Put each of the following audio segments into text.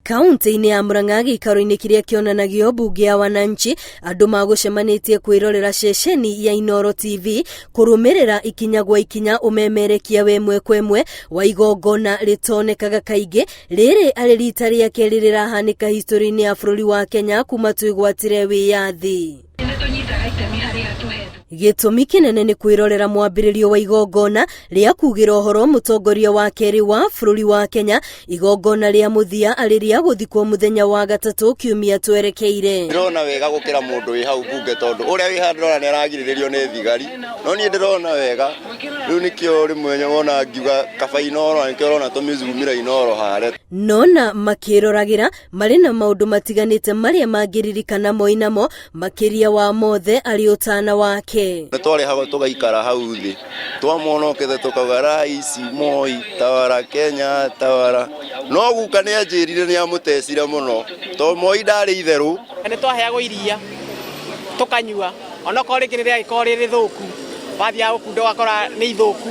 Kaunti-inĩ ya Murang'a gĩikaro-inĩ kĩrĩa kĩonanagio mbunge ya wananchi andũ magũcemanĩtie kwĩrorera ceceni ya Inooro TV kũrũmĩrĩra ikinya gwa ikinya ũmemerekia wa ĩmwe kwa ĩmwe wa igongona rĩtonekaga kaingĩ rĩrĩ arĩ rita rĩa kerĩ rĩrahanĩka historĩ-inĩ ya bũrũri wa Kenya kuma twĩgwatĩre wĩyathi. Gĩtũmi kĩnene nĩ kwĩrorera mwambĩrĩrio wa igongona rĩa kugĩra ũhoro mũtongoria wa kerĩ wa bũrũri wa Kenya, igongona rĩa mũthia arĩ rĩa gũthikwo mũthenya wa gatatũ kiumia twerekeire. Ndĩrona wega gũkĩra mũndũ wĩ hau mbunge tondũ ũrĩa wĩ haha ndĩrona nĩ aragirĩrĩrio nĩ thigari, no niĩ ndĩrona wega. Rĩu nĩkĩo rĩmwe wona ngiuga kaba Inooro na nĩkĩo ũrona tũmĩzumira Inooro harĩa. Nona makĩroragĩra marĩ na maũndũ matiganĩte marĩa mangĩririkana Moi namo makĩria wa mothe arĩ ũtana wake. Nĩ twarehagwo tũgaikara hau thĩ twamwona okĩte tũkauga Rais Moi tawara Kenya tawara. No guka nĩ anjĩrire nĩ amũtecire mũno tondũ Moi ndarĩ itherũ. Nĩ twaheagwo iria tũkanyua onokorwo rĩngĩ nĩ rĩagĩkorwo rĩ rĩthũku wathiaga gũkunda ũgakora nĩ ithũku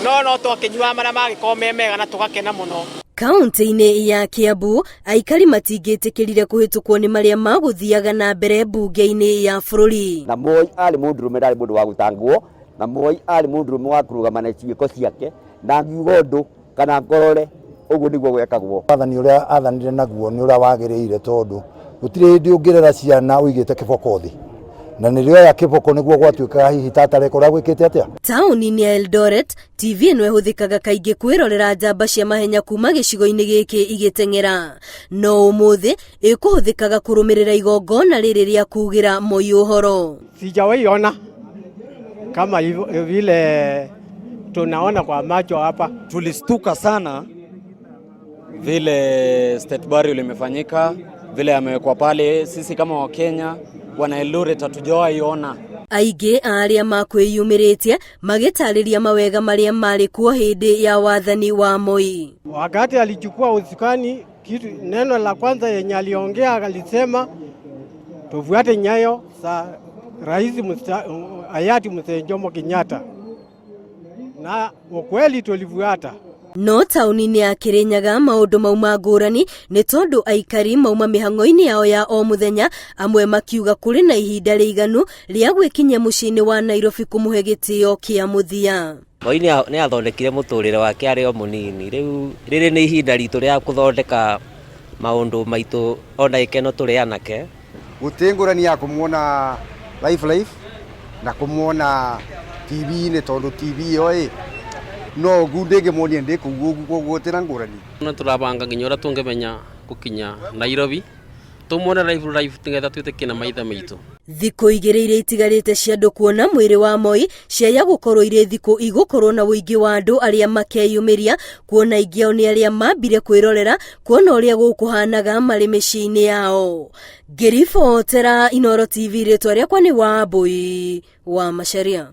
no no twakĩnyuaga marĩa magĩkorwo me mega na tũgakena mũno. Kaunti-inĩ ya Kiambu, aikari matingĩtĩkĩrire kũhĩtũkwo nĩ marĩa magũthiaga na mbere mbunge-inĩ ya bũrũri. Na Moi arĩ mũndũrũme ndarĩ mũndũ wa gũtangwo, na Moi arĩ mũndũrũme wa kũrũgama na ciĩko ciake, na angiuga ũndũ kana ngorore, ũguo nĩguo gwekagwo. Wathani ũrĩa athanire naguo nĩ ũrĩa wagĩrĩire tondũ gũtirĩ hĩndĩ ũngĩrera ciana ũigĩte kĩboko thĩ na nĩrĩoya kĩboko nĩguo gwatuĩkaga hihi tata areka ũrĩa gwĩkĩte atĩa. Taũni-inĩ ya Eldoret, TV ĩno ĩhũthĩkaga kaingĩ kwĩrorera njamba cia mahenya kuma gĩcigo-inĩ gĩkĩ igĩteng'era. No ũmũthĩ ĩkũhũthĩkaga kũrũmĩrĩra igongona rĩrĩ rĩa kugĩra Moi ũhoro. Sijawahi ona kama hivyo vile tunaona kwa macho hapa. Tulistuka sana vile state burial imefanyika, vile amewekwa pale. Sisi kama Wakenya wana Eldoret hatujawahi ona. Aingĩ a arĩa makwĩyumĩrĩtie magĩtarĩria mawega marĩa marĩ kuo hĩndĩ ya wathani wa Moi. Wakati alichukua usukani, kitu neno la kwanza yenye aliongea alisema tufuate nyayo za Rais hayati Mzee Jomo Kenyatta, na ukweli tulifuata. No taũni-inĩ ya Kirinyaga maũndũ mauma ngũrani nĩ tondũ aikari mauma mĩhang'o-inĩ yao ya o mũthenya, amwe makiuga kũrĩ na ihinda rĩiganu rĩa gwĩkinyia mũciĩ-inĩ wa Nairobi kũmũhe gĩtĩo kĩa mũthia. Moi nĩ athondekire mũtũrĩre wake arĩ o mũnini, rĩu rĩrĩ nĩ ihinda ritũ rĩa kũthondeka maũndũ maitũ ona gĩkeno tũrĩ anake. Gũtirĩ ngũrani ya kũmuona live live na kũmuona TV-inĩ tondũ TV ĩyo ĩ no ũguo ndĩngĩmuonia ndĩ kũu ũguo koguo gũtirĩ na ngũrani. Nĩ tũrabanga nginya ũrĩa tũngĩmenya gũkinya Nairobi tũmuone live live nĩgetha twĩtĩkie na maitho maitũ. Thikũ igĩrĩ iria itigarĩte cia andũ kuona mwĩrĩ wa Moi ciaya gũkorwo irĩ thikũ igũkorwo na ũingĩ wa andũ arĩa makeyumĩria kuona aingĩ ao nĩ arĩa mambire kwĩrorera kuona ũrĩa gũkũhanaga marĩ mĩciĩ-inĩ yao. Ngĩribotera Inooro TV rĩtwa rĩakwa nĩ Wambui wa Macharia.